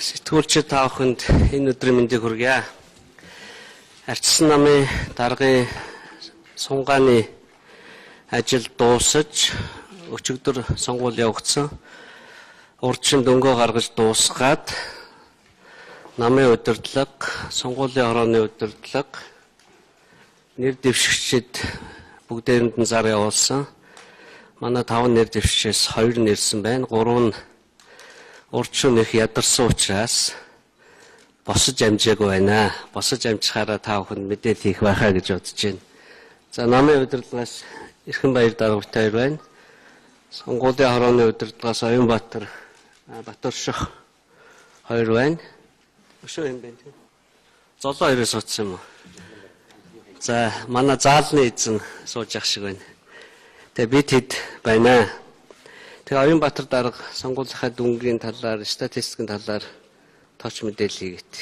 Сэтгүүлчид та бүхэнд энэ өдрийн мэндийг хүргье. Арчсан намын даргын сунгааны ажил дуусаж өчигдөр сонгуул явагдсан. Урд шин дөнгөө гаргаж дуусгаад намын удирдлага, сонгуулийн хорооны удирдлага, нэр дэвшигчид бүгдээрэнд нь зар явуулсан. Манай 5 нэр дэвшигчээс 2 нэрсэн байна. 3 нь урд шөнө их ядарсан учраас босож амжаагүй байна. Босож амжихаараа та бүхэнд мэдээлэл хийх байхаа гэж бодож байна. За намын удирдлагаас Эрхэн Баяр дарга бит хоёр байна. Сонгуулийн хорооны удирдлагаас Оюнбаатар Батөрших хоёр байна. Өшөө юм байна тийм. Золоо хоёроо суудсан юм уу? За манай заалны эзэн сууж явах шиг байна. Тэгээ би тэд байна. Тэгээ Оюнбаатар дарга сонгуулийнхаа дүнгийн талаар, статистикийн талаар тооч мэдээлэл хийгээт.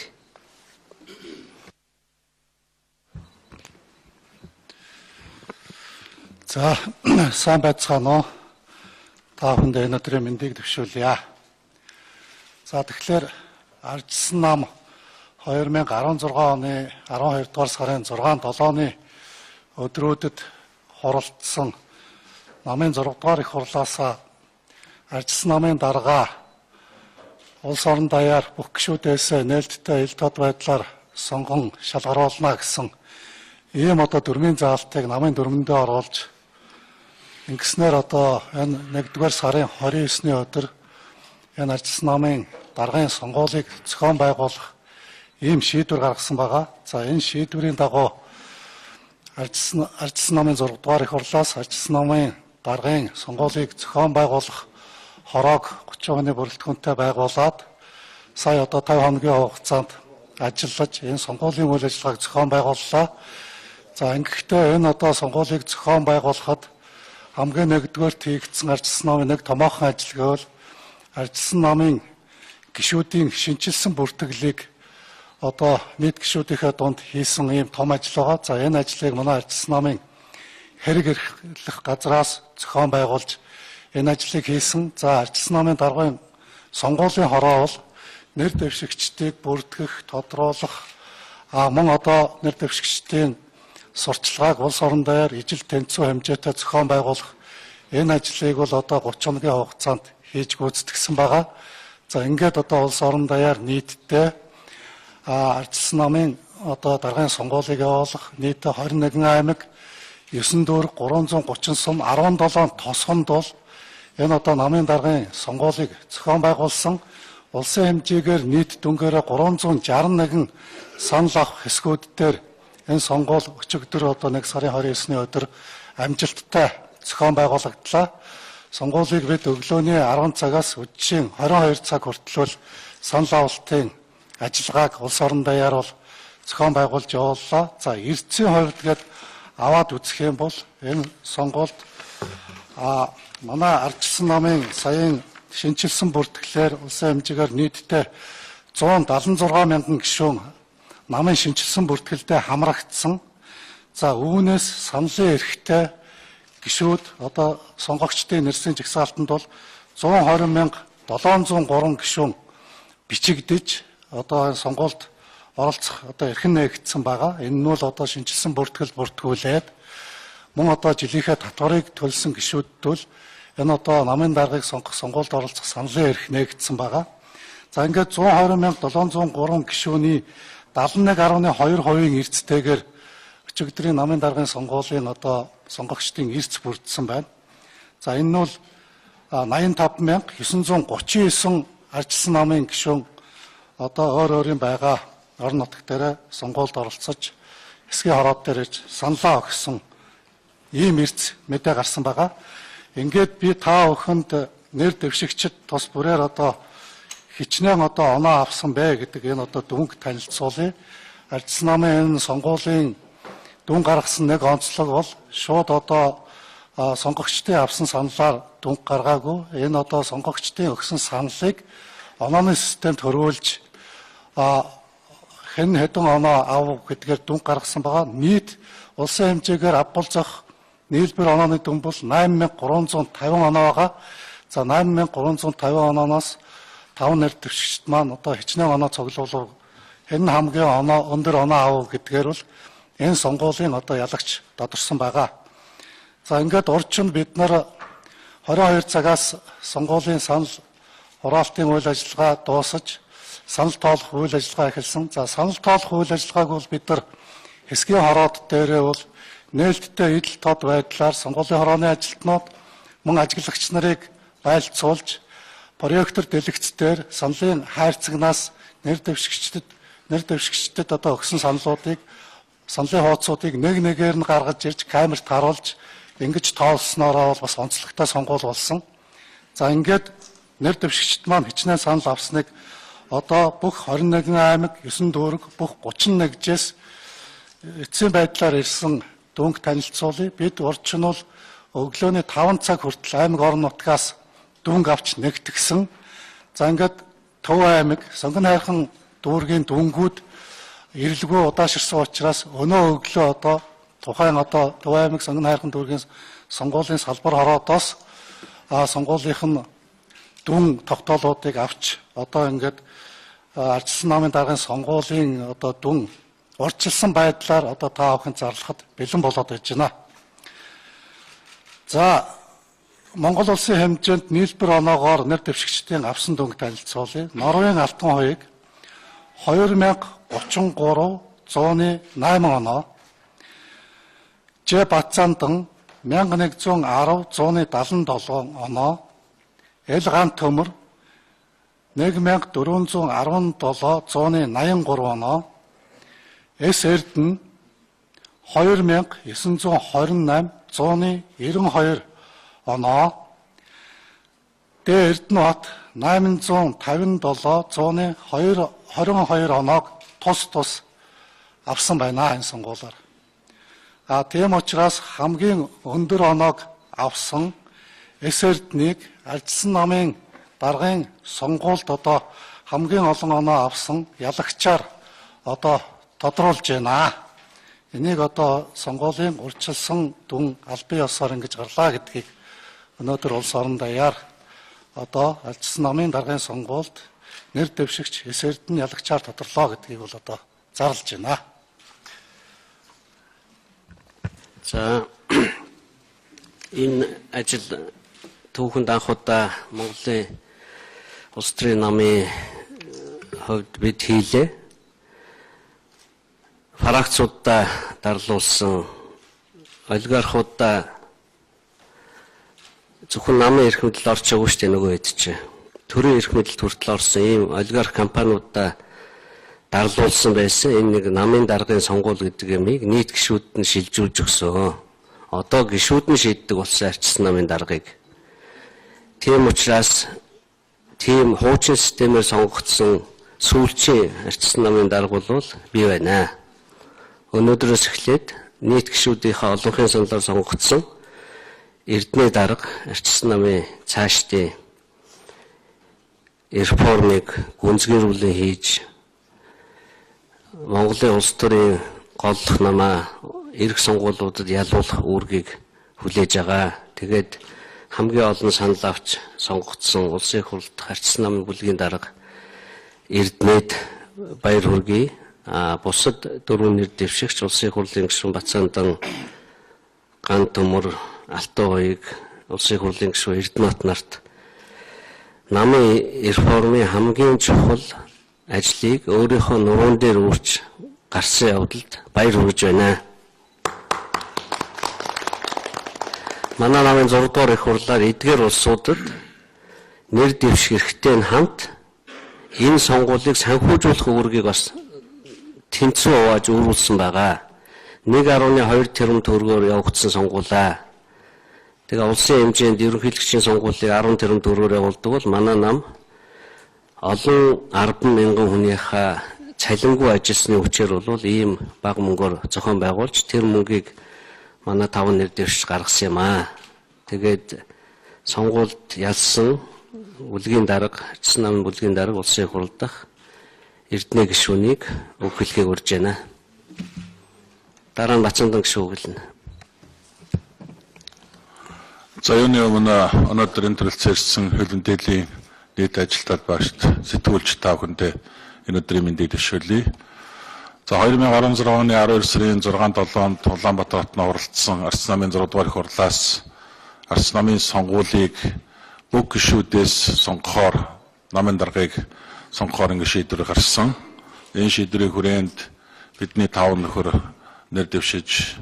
За сайн байцгаана уу? Та бүхэнд энэ өдрийн мэндийг дэвшүүлье. За тэгэхээр Арчсан нам 2016 оны 12 дугаар сарын 6 7-ны өдрүүдэд хуралдсан намын 6 дугаар их хурлаас Арчсан намын дарга улс орон даяар бүх гишүүдээс нээлттэй ил тод байдлаар сонгон шалгаруулна гэсэн ийм одоо дөрмийн заалтыг намын дөрмөндөө оруулж ингэснээр одоо энэ 1-р сарын 29-ний өдөр энэ Арчсан намын даргын сонгуулийг зохион байгуулах ийм шийдвэр гаргасан байгаа. За энэ шийдвэрийн дагуу Арчсан намын 6 дугаар их хурлаас Арчсан намын даргын сонгуулийг зохион байгуулах хороог 30 оны бүрэлдэхүүнтэй байгуулад сая одоо 50 хоногийн хугацаанд ажиллаж энэ сонгуулийн үйл ажиллагааг зохион байгууллаа. За ингэхдээ энэ одоо сонгуулийг зохион байгуулахад хамгийн нэгдүгээрт хийгдсэн Арчсан намын нэг томоохон ажил гэвэл Арчсан намын гишүүдийн шинчилсэн бүртгэлийг одоо нийт гишүүдийнхээ дунд хийсэн ийм том ажил байгаа. За энэ ажлыг манай Арчсан намын хэрэг эрхлэх газраас зохион байгуулж энэ ажлыг хийсэн. За Арчсан намын даргын сонгуулийн хороо бол нэр дэвшигчдийг бүртгэх, тодруулах, мөн одоо нэр дэвшигчдийн сурчлагыг улс орон даяар ижил тэнцүү хэмжээтэй зохион байгуулах энэ ажлыг бол одоо 30 хоногийн хугацаанд хийж гүйцэтгсэн байгаа. За ингээд одоо улс орон даяар нийтдээ Арчсан намын одоо даргын сонгуулийг явуулах нийтдээ 21 аймаг 9 дүүрэг 330 сум 17 тосгонд бол энэ одоо намын даргын сонгуулийг зохион байгуулсан. Улсын хэмжээгээр нийт дүнгээрээ 361 санал авах хэсгүүд дээр энэ сонгуул өчигдөр одоо 1 сарын 29-ний өдөр амжилттай зохион байгуулагдлаа. Сонгуулийг бид өглөөний 10 цагаас өдөржин 22 цаг хүртэл санал авалтын ажиллагааг улс орон даяар бол зохион байгуулж явууллаа. За эрдэсийн хувьд гээд аваад үзэх юм бол энэ сонгуульд манай Арчсан намын саяын шинчилсэн бүртгэлээр улсын хэмжээгээр нийтдээ 176 мянган гишүүн намын шинчилсэн бүртгэлдээ хамрагдсан. За үүнээс саналын эрхтэй гишүүд одоо сонгогчдын нэрсийн жагсаалтанд бол 120,703 гишүүн бичигдэж одоо сонгуульд оролцох одоо эрхэн нээгдсэн байгаа. Энэ нь бол одоо шинчилсэн бүртгэл бүртгүүлээд мөн одоо жилийнхээ татварыг төлсөн гишүүдэд бол энэ одоо намын даргаыг сонгох сонгуульд оролцох саналын эрх нээгдсэн байгаа. За ингээд 120,703 гишүүний 71.2% эрсдэлтэйгээр өчигдрийн намын даргын сонгуулийн одоо сонгогчдын эрс бүрдсэн байна. За энэ нь бол 85,939 Арчсан намын гишүүн одоо өөр өөрийн байгаа орон нутг дээр сонгуульд оролцож хэсгийн хороод дээр иж саналаа өгсөн ийм эрс мэдээ гарсан байгаа. Ингээд би та бүхэнд нэр дэвшигчид тус бүрээр одоо хичнээн одоо оноо авсан бэ гэдэг энэ одоо дүнг танилцуулъя. Арчсан намын энэ сонгуулийн дүн гаргасан нэг онцлог бол шууд одоо сонгогчдын авсан саналаар дүнг гаргаагүй. Энэ одоо сонгогчдын өгсөн саналыг онооны системд хөрвүүлж хэн хэдэн оноо ав гэдгээр дүнг гаргасан байгаа. Нийт улсын хэмжээгээр авбал зөх нийлбэр онооны дүн бол 8350 оноо байгаа. За 8350 онооноос 5 нэр дэвшигчд маань одоо хичнээн оноо цуглуулав, энэ хамгийн оноо өндөр оноо авав гэдгээр бол энэ сонгуулийн одоо ялагч тодорсон байгаа. За ингээд урчин бид нар 22 цагаас сонгуулийн санал хураалтын үйл ажиллагаа дуусаж санал тоолох үйл ажиллагаа эхэлсэн. За санал тоолох үйл ажиллагааг бол бид нар хэсгийн хороод дээрээ бол нээлттэй идэл тод байдлаар сонгуулийн хорооны ажилтнууд мөн ажиглагч нарыг байлцуулж проектор дэлгэцээр саналын хайрцагнаас нэр дэвшигчдэд одоо өгсөн саналуудыг саналын хуудсуудыг нэг нэгээр нь гаргаж ирж камерт харуулж ингэж тоолсноороо бол бас онцлогтой сонгуул болсон. За ингээд нэр дэвшигчд маань хичнээн санал авсныг одоо бүх 21 аймаг, 9 дүүрэг, бүх 31-жээс эцсийн байдлаар ирсэн дүнг танилцуулъя. Бид урчин бол өглөөний 5 цаг хүртэл аймаг орон нутгаас дүнг авч нэгтгсэн. За ингээд Төв аймаг, Сонгон хайрхан дүүргийн дүнгүүд ирэлгүй удаашрсан учраас өнөө өглөө одоо тухайн одоо Төв аймаг, Сонгон хайрхан дүүргийн сонгуулийн салбар хороодоос сонгуулийнх нь дүн тогтоолуудыг авч одоо ингээд Ардчилсан намын даргын сонгуулийн одоо дүн урьдчилсан байдлаар одоо та бүхэн зарлахад бэлэн болоод байж байна. За Монгол улсын хэмжээнд нийлбэр оноогоор нэр дэвшигчдийн авсан дүнг танилцуулъя. Норвегийн Алтан хоёыг 2033 108 оноо, Ж Бацандан 1110 177 оноо, Эл Ган Төмөр 1417 183 оноо, С Эрдэнэ 2928 192 оноо, Д Эрдэнэбат 857 122 оноог тус авсан байна энэ сонгуулиар. А тийм учраас хамгийн өндөр оноог авсан С Эрдэнэийг Ардчилсан намын даргын сонгуульд одоо хамгийн олон оноо авсан ялагчаар одоо тодруулж байна. Энийг одоо сонгуулийн урьдчилсан дүн албан ёсоор ингэж гарлаа гэдгийг өнөөдөр улс орон даяар одоо Ардчилсан намын даргын сонгуульд нэр дэвшигч С Эрдэнэ ялагчаар тодорлоо гэдгийг бол одоо зарлж байна. За энэ ажил түүхэнд анх удаа Монголын улс төрийн намын хувьд бид хийлээ. Фракцуудаа дарлуулсан, олигархуудаа зөвхөн намын эрх мэдэл орч байгаагүй шүү дээ нөгөө хэд чинь. Төрийн эрх мэдэлд хүртэл орсон ийм олигарх компаниудаа дарлуулсан байсан. Энэ нэг намын даргын сонгуул гэдэг юмыг нийт гишүүд нь шилжүүлж өгсөн. Одоо гишүүд нь шийддэг болсон Ардчилсан намын даргыг. Тийм учраас тийм хуучин системээр сонгогдсон сүүлчийн Ардчилсан намын дарга бол би байна. Өнөөдрөөс эхлээд нийт гишүүдийнхээ олонхын саналаар сонгогдсон Эрдэнэ дарга Ардчилсан намын цаашдын реформыг гүнзгийрүүлэн хийж Монголын улс төрийн голлох намаа эрх сонгуулиудад ялуулах үүргийг хүлээж байгаа. Тэгээд хамгийн олон санал авч сонгогдсон улсын их хурлд Ардчилсан намын бүлгийн дарга Эрдэнэд баяр хүргэе. Бусад дөрвөн нэр дэвшигч улсын их хурлын гишүүн Бацаандан, Ган Төмөр, Алтан хоёыг, улсын их хурлын гишүүн Эрдэнэбат нарт намын реформын хамгийн чухал ажлыг өөрийнхөө нуруунд дээр үүрч гарсан явдалд баяр хүргэж байна. Манай намын 6 дугаар их хурлаар эдгээр улсуудад нэр дэвших эрхтэй нь хамт энэ сонгуулийг санхүүжүүлэх үүргийг бас тэнцүү хувааж үүрүүлсэн байгаа. 1.2 тэрбум төгрөгөөр явагдсан сонгуулаа. Тэгээ улсын хэмжээнд ерөнхийлөгчийн сонгуулийг 10 тэрбум төгрөгөөр явуулдаг бол манай нам олон 10 мянган хүнийхээ цалингүй ажилласны хүчээр бол ийм бага мөнгөөр зохион байгуулж тэр мөнгийг манай 5 нэр дэвшиж гаргасан юм аа. Тэгээд сонгуульд ялсан бүлгийн дарга, Ардчилсан намын бүлгийн дарга улсын их хурал дахь Эрдэнэ гишүүнийг үг хэлхийг урьж байна. Дараа нь Бацандан гишүүн үг хэлнэ. За юуны өмнө өнөөдөр энэ төрөлцөн ирсэн хөл мэдээллийн нийт ажилтнууд багшд сэтгүүлч та бүхэндээ энэ өдрийн мэндийг дэвшүүлье. За 2016 оны 12 сарын 6-7-нд Улаанбаатар хотод оролцсон Арц намын 6 дугаар их хурлаас Арц намын сонгуулийг бүх гишүүдээс сонгохоор намын даргаыг сонгохоор ингэ шийдвэр гарсан. Энэ шийдвэрийн хүрээнд бидний 5 нөхөр нэр дэвшиж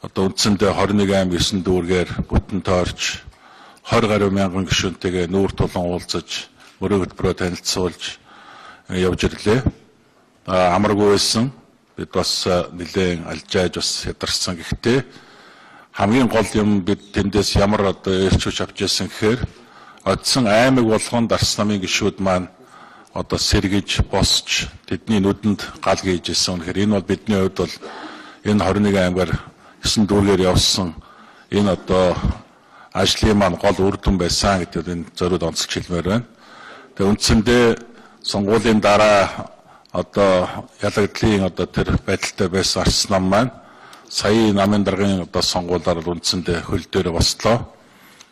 одоо үндсэндээ 21 аймаг 9 дүүргээр бүтэн тойрч 20 гаруй мянган гишүүнтэйгээ нүүр тулан уулзаж мөрөө хөтөлбөрөөр танилцуулж явж ирлээ. Амаргүй байсан. Бид бас нэлээд алжааж бас ядарсан. Гэхдээ хамгийн гол юм бид тэндээс ямар одоо эрч хүч авч ирсэн гэхээр одсон аймаг болгонд Арц намын гишүүд маань одоо сэргэж босч тэдний нүдэнд гал гийж ирсэн. Үнэхээр энэ бол бидний хувьд бол энэ 21 аймгаар 9 дүүргээр явсан энэ одоо ажлын маань гол үр дүн байсан гэдгийг энэ зориуд онцолж хэлмээр байна. Тэгээ үндсэндээ сонгуулийн дараа одоо ялагдлын одоо тэр байдалтай байсан Арц нам маань сая намын даргын одоо сонгуулиар үндсэндээ хөл дээр бослоо.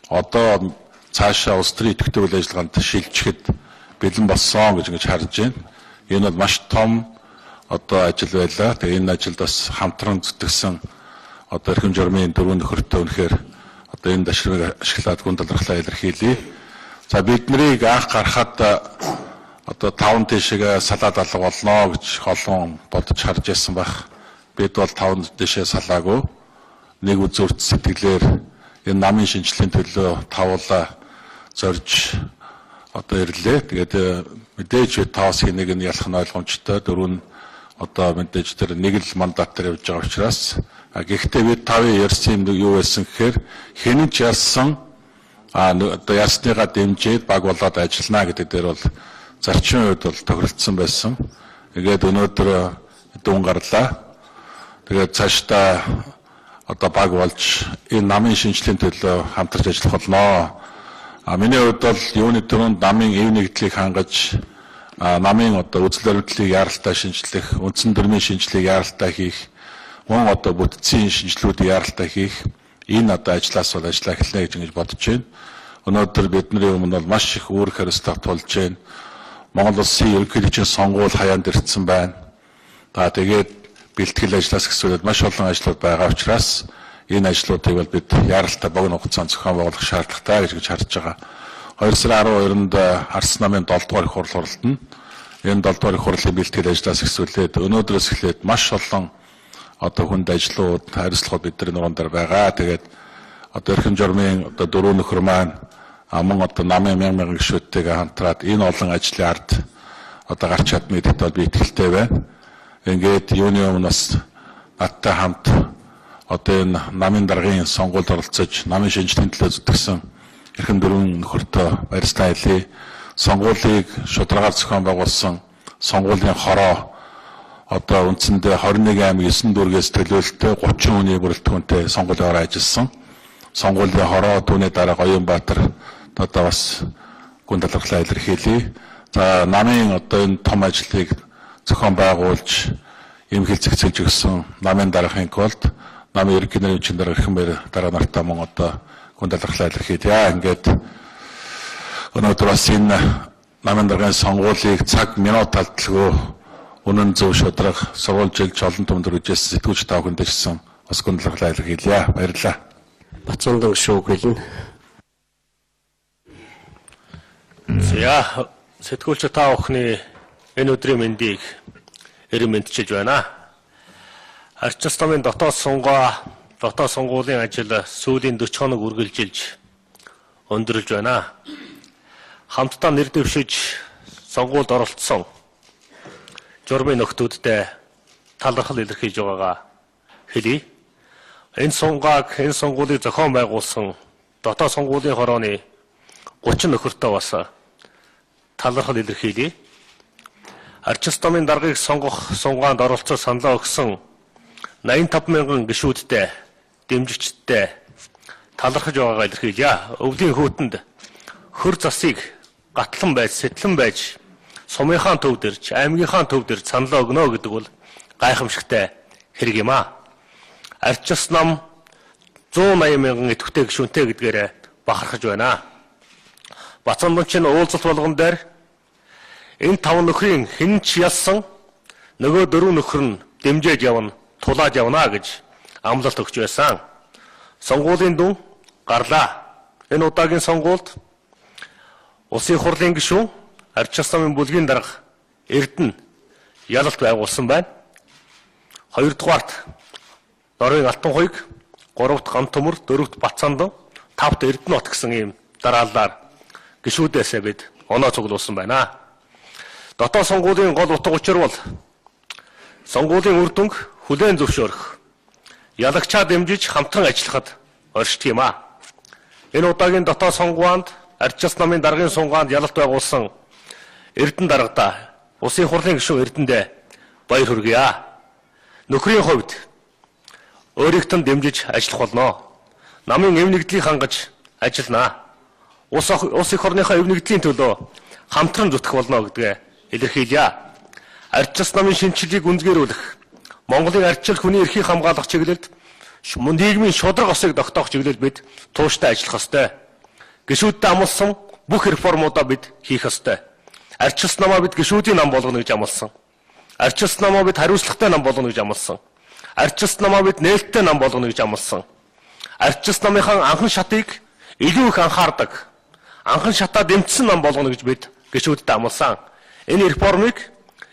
Одоо цаашаа улс төрийн идэвхтэй үйл ажиллагаанд шилжихэд бэлэн болсон гэж ингэж харж байна. Энэ бол маш том одоо ажил байлаа. Тэгээ энэ ажилд бас хамтран зүтгэсэн одоо эрхэм журмын дөрвөн нөхөртөө үнэхээр одоо энэ дашрамыг ашиглаад гүн талархлаа илэрхийлье. За бид нарыг анх гарахад одоо 5 тийшээ салаад алга болно гэж олон бодож харж байсан байх. Бид бол 5 тийшээ салаагүй. Нэг үзүүрт сэтгэлээр энэ намын шинжлэлийн төлөө тавуулаа зорж одоо ирлээ. Тэгээд мэдээж бид 5-аас нэг нь ялах нь ойлгомжтой. Дөрөв нь одоо мэдээж тэр нэг л мандат дээр явж байгаа учраас. Гэхдээ бид 5-ын ярьсан юм юу байсан гэхээр хэн ч ялсан одоо ялсныгаа дэмжиж баг болоод ажиллана гэдэг дээр бол зарчмын үед бол тохиролцсон байсан. Тэгээд өнөөдөр дүн гарлаа. Тэгээд цаашдаа одоо баг болж энэ намын шинжлэлийн төлөө хамтарч ажиллах болно. Миний хувьд бол юуны түрүүнд намын эв нэгдлийг хангаж намын одоо үзэл баримтлалыг яаралтай шинжлэх, үндсэн дүрмийн шинжлэлийг яаралтай хийх, мөн одоо бүтцийн шинжлэлүүдийг яаралтай хийх энэ одоо ажлаас бол ажиллаа эхэлнэ гэж ингэж бодож байна. Өнөөдөр бидний өмнө бол маш их үүрэг хариуцлага тулж байна. Монгол улсын ерөнхийлөгчийн сонгуул хаяанд ирсэн байна. За тэгээд бэлтгэл ажлаас гэсвэлээд маш олон ажлууд байгаа учраас энэ ажлуудыг бол бид яаралтай богино хугацаанд зохион байгуулах шаардлагатай гэж харж байгаа. 2 сарын 12-нд Арц намын 7 дугаар их хурл хуралдана. Энэ 7 дугаар их хурлын бэлтгэл ажлаас гэсвэлээд өнөөдрөөс эхлээд маш олон одоо хүнд ажлууд, хариуцлагууд бидний нуруунд дээр байгаа. Тэгээд одоо эрхэм журмын одоо дөрөв нөхөр маань мөн одоо намын мянган мянган гишүүдтэйгээ хамтраад энэ олон ажлын ард одоо гарч чадна гэдэгт бол би итгэлтэй байна. Ингээд юуны өмнө бас надтай хамт одоо энэ намын даргын сонгуульд оролцож намын шинжлэлийн төлөө зүтгэсэн эрхэм дөрвөн нөхөртөө баярлалаа хэлье. Сонгуулийг шударгаар зохион байгуулсан сонгуулийн хороо одоо үндсэндээ 21 аймаг 9 дүүргээс төлөөлөлтөй 30 хүний бүрэлдэхүүнтэй сонгуулийн хороо ажилласан. Сонгуулийн хороо түүний дараа Гоёнбаатар одоо бас гүн талархлаа илэрхийлье. За намын одоо энэ том ажлыг зохион байгуулж эмхэл зэгцэлж өгсөн намын даргын голд намын ерөнхий нэрмжийн дарга эрхэм баяр дараа нартаа мөн одоо гүн талархлаа илэрхийлье. Ингээд өнөөдөр бас энэ намын даргын сонгуулийг цаг минут алдалгүй үнэн зөв шударга сургуулжилж олон түмэнд өргөжсэн сэтгүүлч та бүхэнд ирсэн бас гүн талархлаа илэрхийлье. Баярлалаа. Бацуундан гишүүн хэлнэ. За сэтгүүлч та бүхний энэ өдрийн мэндийг эрен мэндчилж байна. Арчас намын дотоод сунгаа, дотоод сонгуулийн ажил сүүлийн 40 хоног үргэлжилж өндөрлж байна. Хамтдаа нэр дэвшиж сонгуульд оролцсон журмын нөхдүүдтэй талархал илэрхийлж байгаагаа хэлье. Энэ сунгааг, энэ сонгуулийг зохион байгуулсан дотоод сонгуулийн хорооны 30 нөхөртөө бас талархал илэрхийлье. Арчас намын даргаыг сонгох сунгаанд оролцож саналаа өгсөн 85 мянган гишүүдтэй, дэмжигчдтэй талархаж байгаагаа илэрхийлье. Өвлийн хүүтэнд хөр засыг гатлан байж, сэтлэн байж сумынхаа төвд ирж, аймгийнхаа төвд ирж саналаа өгнө гэдэг бол гайхамшигтай хэрэг юм аа. Арчас нам 180 мянган идэвхтэй гишүүнтэй гэдгээрээ бахархаж байна. Бацандан чинь уулзалт болгон дээр энэ 5 нөхрийн хэн ч ялсан нөгөө 4 нөхөр нь дэмжиж явна, тулаад явна гэж амлалт өгч байсан. Сонгуулийн дүн гарлаа. Энэ удаагийн сонгуульд Улсын хурлын гишүүн Арчилс намын бүлгийн дарга Эрдэнэ ялалт байгуулсан байна. 2-дугаарт Норын Алтанхуйг, 3-т Гамтөмөр, 4-т Бацандан, 5-т Эрдэнэбат гэсэн ийм дарааллаар гишүүдээсээ бид оноо цуглуулсан байна. Дотоод сонгуулийн гол утга учир бол сонгуулийн үр дүнг хүлээн зөвшөөрөх, ялагчаа дэмжиж хамтран ажиллахад оршдог юм аа. Энэ удаагийн дотоод сонгуунд Арчилс намын даргын сунгаанд ялалт байгуулсан Эрдэнэ даргадаа Улсын хурлын гишүүн Эрдэнэдээ баяр хүргье. Нөхрийн хувьд өөрийг нь дэмжиж ажиллах болно. Намын эв нэгдлийг хангаж ажиллана. Улс их орныхоо эв нэгдлийн төлөө хамтран зүтгэх болно гэдгээ илэрхийлье. Арчилс намын шинэчлэлийг үнзгэрүүлэх, Монголын арчил хүний эрхийг хамгаалах чиглэлд нийгмийн шударга осыг тогтоох чиглэлд бид тууштай ажиллах ёстой. Гишүүддээ амласан бүх реформудаа бид хийх ёстой. Арчилс намаа бид гишүүдийн нам болгоно гэж амласан. Арчилс намаа бид хариуцлагатай нам болгоно гэж амласан. Арчилс намаа бид нээлттэй нам болгоно гэж амласан. Арчилс намынхаа анхан шатыг илүү их анхаардаг, анхан шатаа дэмжсэн нам болгоно гэж бид гишүүдэд амласан. Энэ реформыг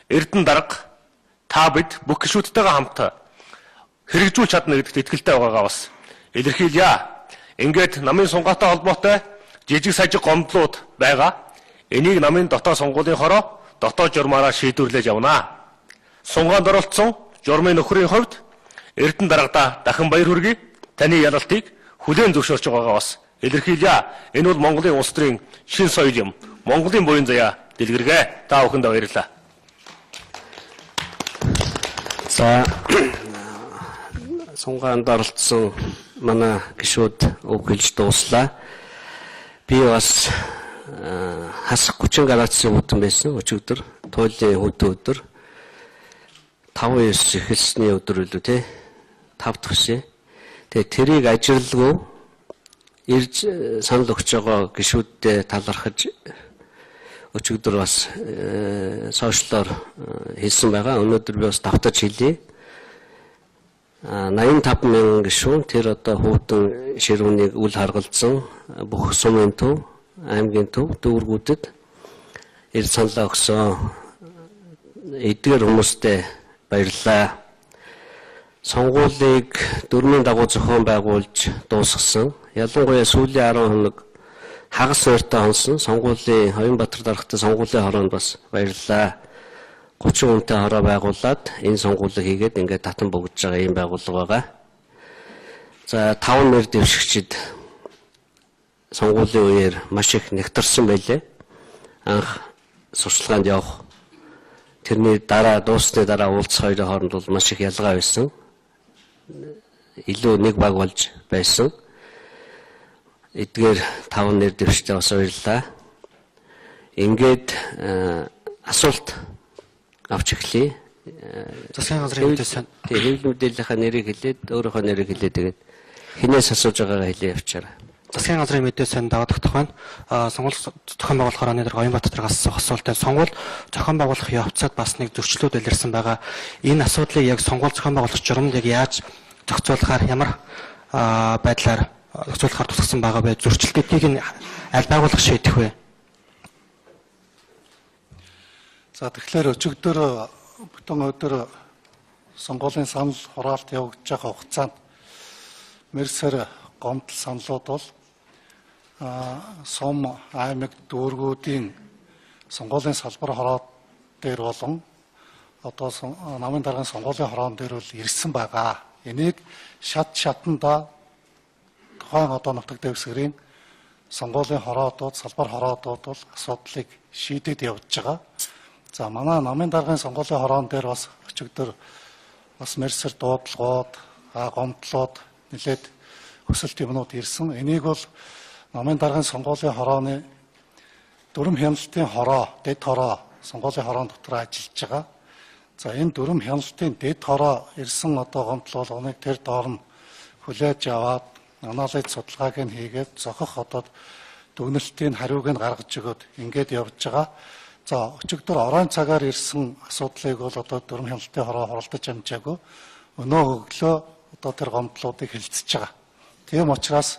Эрдэнэ дарга та бид бүх гишүүдтэйгээ хамт хэрэгжүүлж чадна гэдэгт итгэлтэй байгаагаа бас илэрхийлье. Ингээд намын сунгаатай холбоотой жижиг сажиг гомдлууд байгаа. Энийг намын дотоод сонгуулийн хороо дотоод журмаараа шийдвэрлэж явна. Сунгаанд оролцсон журмын нөхрийн хувьд Эрдэнэ даргадаа дахин баяр хүргэе. Таны ялалтыг хүлээн зөвшөөрч байгаагаа бас илэрхийлье. Энэ бол Монголын улс төрийн шин соёл юм. Монголын буян заяа дэлгэргээ. Та бүхэндээ баярлалаа. За, сунгаанд оролцсон манай гишүүд үг хэлж дууслаа. Би бас хасах 30 градусын хүйтэн байсан өчигдөр, туйлын хүйтэн өдөр 5-9 эхэлсний өдөр үлээ те 5 дахь шээ. Тэгээ тэрийг ажирлгүй ирж санал өгч байгаа гишүүддээ талархаж өчигдөр бас сошиалор хэлсэн байгаа. Өнөөдөр би бас давтаж хэлье. 85 мянган гишүүн тэр одоо хүүтэн ширүүнийг үл харгалзан бүх сумын төв, аймгийн төв, дүүргүүдэд ирж саналаа өгсөн эдгээр хүмүүстээ баярлалаа. Сонгуулийг дөрмийн дагуу зохион байгуулж дуусгасан. Ялангуяа сүүлийн 10 хоног хагас нойртой хонсон сонгуулийн Оюнбаатар даргатай сонгуулийн хороонд бас баярлалаа. 30 хүнтэй хороо байгуулад энэ сонгуулийг хийгээд ингээд татан богдож байгаа ийм байгууллага байгаа. За, 5 нэр дэвшигчид сонгуулийн үеэр маш их нэгтэрсэн байлээ. Анх сурчлаганд явах тэрний дараа дууссаны дараа уулзах хоёрын хооронд бол маш их ялгаа байсан. Илүү нэг баг болж байсан. Эдгээр 5 нэр дэвшигчдээ бас баярлалаа. Ингээд асуулт авч эхлэе. Засгийн газрын мэдээ сайн. Тий, хэвлэл мэдээллийнхаа нэрийг хэлээд, өөрийнхөө нэрийг хэлээд тэгээд хинээс асууж байгаагаа хэлээ явчаарай. Засгийн газрын мэдээ сайн даваад өгөх байна. Сонгуул зохион байгуулах хорооны дарга Оюнбаатар даргаас асуух асуултаа сонгуул зохион байгуулах явцад бас нэг зөрчлүүд илэрсэн байгаа. Энэ асуудлыг яг сонгуул зохион байгуулах журамд яг яаж зохицуулахаар ямар байдлаар зохицуулахаар тусгасан байгаа вэ? Зөрчилтүүдийг нь аль байгууллага шийдэх вэ? За, тэгэхээр өчигдөр бүтэн өдөр сонгуулийн санал хураалт явагдаж байгаа хугацаанд мэрсэр гомдол саналууд бол сум аймаг дүүргүүдийн сонгуулийн салбар хороо дээр болон одоо намын даргын сонгуулийн хороон дээр бол ирсэн байгаа. Энийг шат шатандаа тухайн одоо нутаг дэвсгэрийн сонгуулийн хороодууд, салбар хороодууд бол асуудлыг шийдээд явж байгаа. За, манай намын даргын сонгуулийн хороон дээр бас өчигдөр бас мэрсэр дуудлагууд, гомдлууд нэлээд хүсэлт юмнууд ирсэн. Энийг бол намын даргын сонгуулийн хорооны дөрвөн хяналтын хороо, дэд хороо сонгуулийн хороон дотор ажиллаж байгаа. За, энэ дөрвөн хяналтын дэд хороо ирсэн одоо гомдол болгоныг тэр доор нь хүлээж аваад анализ судалгааг нь хийгээд зохих одоо Дүгнэлтийн хариуг нь гаргаж өгөөд ингээд явж байгаа. За өчигдөр оройн цагаар ирсэн асуудлыг бол одоо дүрм хяналтын хороо хуралдаж амжаагүй. Өнөө өглөө одоо тэр гомдлуудыг хэлцэж байгаа. Тийм учраас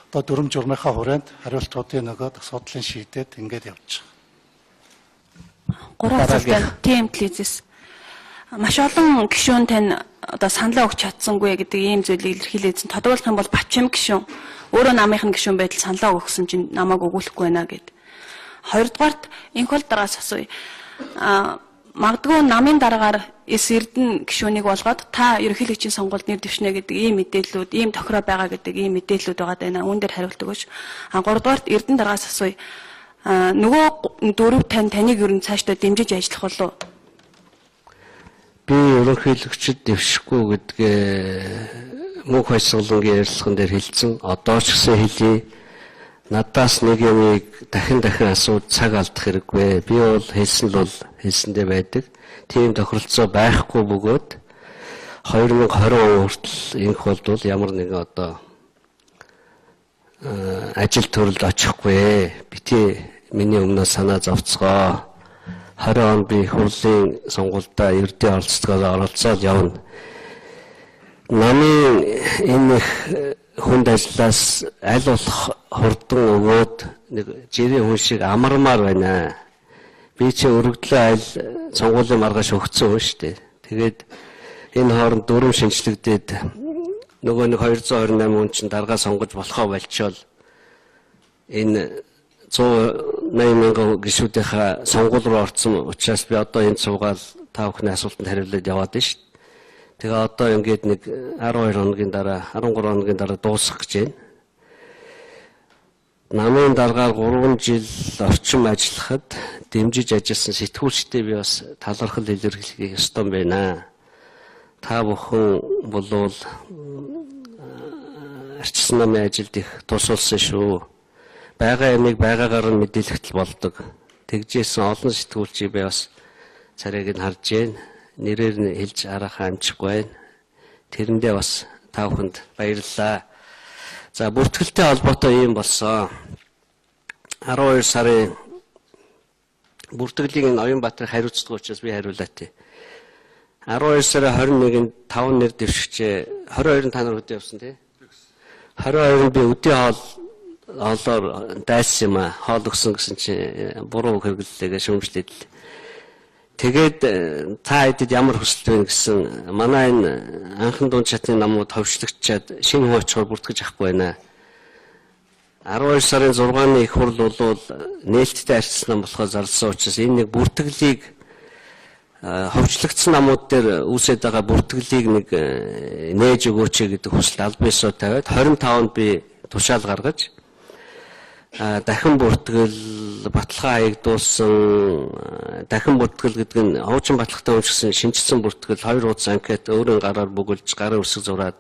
одоо дүрм журмынхаа хүрээнд хариултуудын нөгөөд асуудлыг шийдээд ингээд явж байгаа. Гурван асуулттай тийм телевизээс маш олон гишүүн тань одоо саналаа өгч чадсангүй гэдэг ийм зүйлийг илэрхийлээдсэн. Тодорхойлох юм бол Батчим гишүүн өөрөө намынх нь гишүүн байтал саналаа өгсөн чинь намайг өгүүлэхгүй байна гэд. Хоёрдугаарт инх бол дараагаас асууя. Магадгүй намын дараагаар эс эрдэнэ гишүүнийг болгоод та ерөнхийлөгчийн сонгуульд нэр дэвшнэ гэдэг ийм мэдээллүүд, ийм тохироо байгаа гэдэг ийм мэдээллүүд байгаа даа. Үүн дээр хариулт өгөөч. Гуравдугаарт эрдэнэ дараагаас асууя. Нөгөө дөрөв таныг ер нь цаашдаа дэмжиж ажиллах болов уу? Би ерөнхийлөгчд дэвшихгүй гэдгээ мөнх баясгалангийн ярилцлаган дээр хэлсэн. Одоо ч гэсэн хэлье. Надаас нэг юмыг дахин дахин асууж цаг алдах хэрэггүй. Би бол хэлсэн л бол хэлсэндээ байдаг. Тийм тохиролцоо байхгүй бөгөөд 2020 он хүртэл инх болдвол ямар нэгэн одоо ажил төрөлд очихгүй. Бити миний өмнөөс санаа зовцгоо. 20 он би хурлын сонгуульдаа ердийн оролцоогоор оролцоод явна. Намын энэ их хүнд ажлаас аль болох хурдан өгөөд нэг жирийн хүн шиг амармаар байна. Би чи өргөдлөө аль сонгуулийн маргааш өгцөн хүн шүү дээ. Тэгээд энэ хооронд дүрм шинжлэгдээд нөгөө нэг 228 хүн чинь даргаа сонгож болохоо болчоол энэ 180 мянган гишүүдийнхаа сонгуул руу орсон учраас би одоо энэ суугаал та бүхний асуултанд хариулаад яваад байна шүү дээ. Тэгээ одоо ингээд нэг 12 хоногийн дараа 13 хоногийн дараа дуусах гэж байна. Намын даргаар 3 жил орчим ажиллахад дэмжиж ажилласан сэтгүүлчдээ би бас талархал илэрхийлэх ёстой юм байна. Та бүхэн болвол арчсан намын ажилд их тусалсан шүү. Байгаа ямиг байгаагаар нь мэдээлэхтэл болдог. Тэгжээсэн олон сэтгүүлчийг би бас царайг нь харж байна. Нэрээр нь хэлж арахаа амжихгүй байна. Тэрэндээ бас та бүхэнд баярлалаа. За бүртгэлтэй холбоотой ийм болсон. 12 сарын бүртгэлийг энэ Оюнбаатар хариуцдаг учраас би хариулаа тий. 12 сарын 21-нд 5 нэр дэвшигчээ 22-нд та нар өдөө явсан тий. 22-нд би өдийн хоол хоолоор дайсан юм аа. Хоол өгсөн гэсэн чинь буруу хэрэглэлээгээ шүүмжлээд л. Тэгээд та хэдэд ямар хүсэл вэ гэсэн манай энэ анхан дунд шатны намууд ховшлогчаад шинэ хүн очихоор бүртгэж авахгүй байна. 12 сарын 6-ны их хурл бол нээлттэй арчсан нам болохоор зарласан учраас энэ нэг бүртгэлийг ховчлогдсон намууд дээр үүсээд байгаа бүртгэлийг нэг нээж өгөөч гэдэг хүсэлт аль биесоо тавиад 25-нд би тушаал гаргаж дахин бүртгэл баталгаа хаягдуулсан дахин бүртгэл гэдэг нь хуучин баталгаатай өмчсөн шинэчилсэн бүртгэл хоёр хуудас анкет өөрийн гараар бөглөж гарын үсэг зураад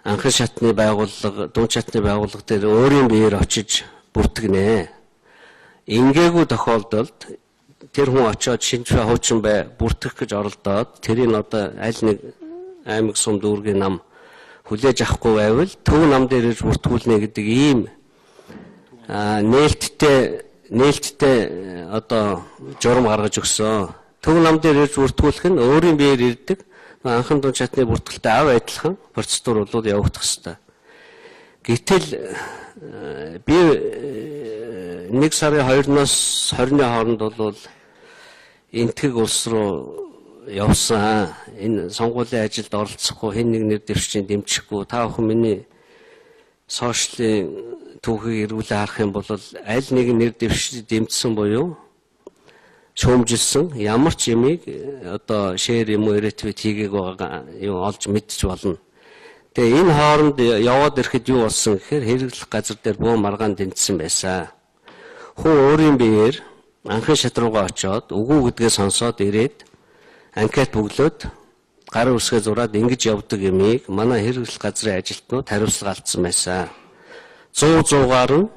анхан шатны байгууллага дунд шатны байгууллага дээр өөрийн биеэр очиж бүртгэнэ. Ингээгүй тохиолдолд тэр хүн очиод шинж бай хуучин бай бүртгэх гэж оролдоод тэрийг одоо аль нэг аймаг сум дүүргийн нам хүлээж авахгүй байвал төв нам дээр ирж бүртгүүлнэ гэдэг ийм нээлттэй одоо журам гаргаж өгсөн. Төв нам дээр ирж бүртгүүлэх нь өөрийн биеэр ирдэг. Анхан дунд шатны бүртгэлтэй ав адилхан процедур бол явагдах ёстой. Гэтэл би 1 сарын 2-ноос 20-ны хооронд бол Энэтхэг улс руу явсан. Энэ сонгуулийн ажилд оролцохгүй, хэн нэг нэр дэвшчин дэмжихгүй. Та бүхэн миний сошиалын түүхийг эргүүлээ харах юм бол аль нэг нэр дэвшиж дэмжсэн буюу шүүмжилсэн ямар ч юмыг одоо шеэр юм уу ретвит хийгээг байгаа юм олж мэдчих болно. Тэгээ энэ хооронд яваад ирэхэд юу болсон гэхээр хэрэглэх газар дээр буу маргаан тэнцсэн байсан. Хүн өөрийн биеэр анхын шат руугаа очиод үгүй гэдгээ сонсоод ирээд анкет бөглөөд гарын үсгээ зураад ингэж явдаг юмыг манай хэрэглэх газрын ажилтнууд хариуцлага алдсан байсан. 100-аар нь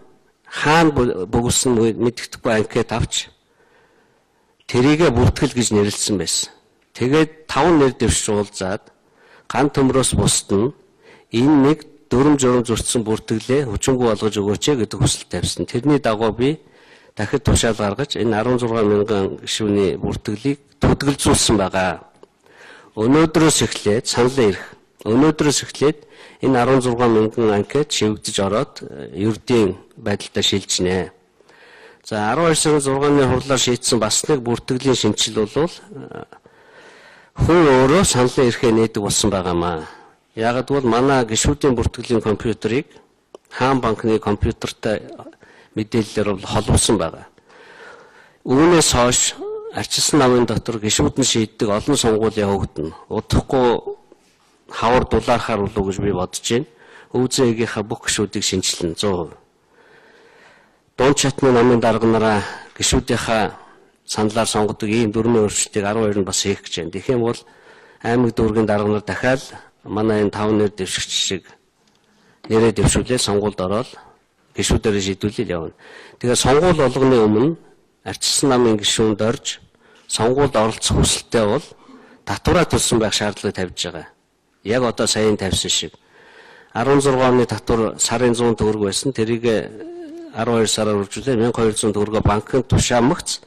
хаана бөгөлсөн мэддэхгүй анкет авч тэрийгэ бүртгэл гэж нэрлсэн байсан. Тэгээд 5 нэр дэвшиж уулзаад ган төмрөөс бусд нь энэ нэг дүрэм журам зөрчсөн бүртгэлээ хүчингүй болгож өгөөч гэдэг хүсэл тавьсан. Тэрний дагуу би дахид тушаал гаргаж энэ 16 мянган гишүүний бүртгэлийг түдгэлзүүлсэн байгаа. Өнөөдрөөс эхлээд саналын эрх. Өнөөдрөөс эхлээд энэ 16 мянган анкет шивэгдэж ороод ердийн байдалтай шилжинэ. За 12 сарын 6-ны хурлаар шийдсэн бас нэг бүртгэлийн шинжил бол хүн өөрөө саналын эрхээ нээдэг болсон байгаамаа. Яагаад гэвэл манай гишүүдийн бүртгэлийн компьютерийг Хаан банкны компьютертай мэдээллээр бол холбосон байгаа. Үүнээс хойш арчилсан намын дотор гишүүд нь шийддэг олон сонгуул явагдана. Удахгүй хавар дулаархаар болов гэж би бодож байна. Өвзөн-эгийнхаа бүх гишүүдийг шинжилнэ 100%. Дунд шатны намын дарга нараа гишүүдийнхаа саналаар сонгодог ийм дөрмийн өөрчлөлтийг 12 нь бас хийх гэж байна. Тэгэх юм бол аймаг дүүргийн дарга нар дахиад манай энэ 5 нэр дэвшигч шиг нэрээ дэвшүүлээ сонгуульд ороод гишүүдээрээ шийдвүлэл явна. Тэгэхээр сонгуул болгоны өмнө арчилсан намын гишүүнд орж сонгуульд оролцох хүсэлтэй бол татвараа төлсөн байх шаардлага тавьж байгаа. Яг одоо саяын тавьсан шиг 16 оны татвар сарын 100 төгрөг байсан. Тэрийг 12 сараар үржүүлээ 1200 төгрөгөө банкнд тушаамагц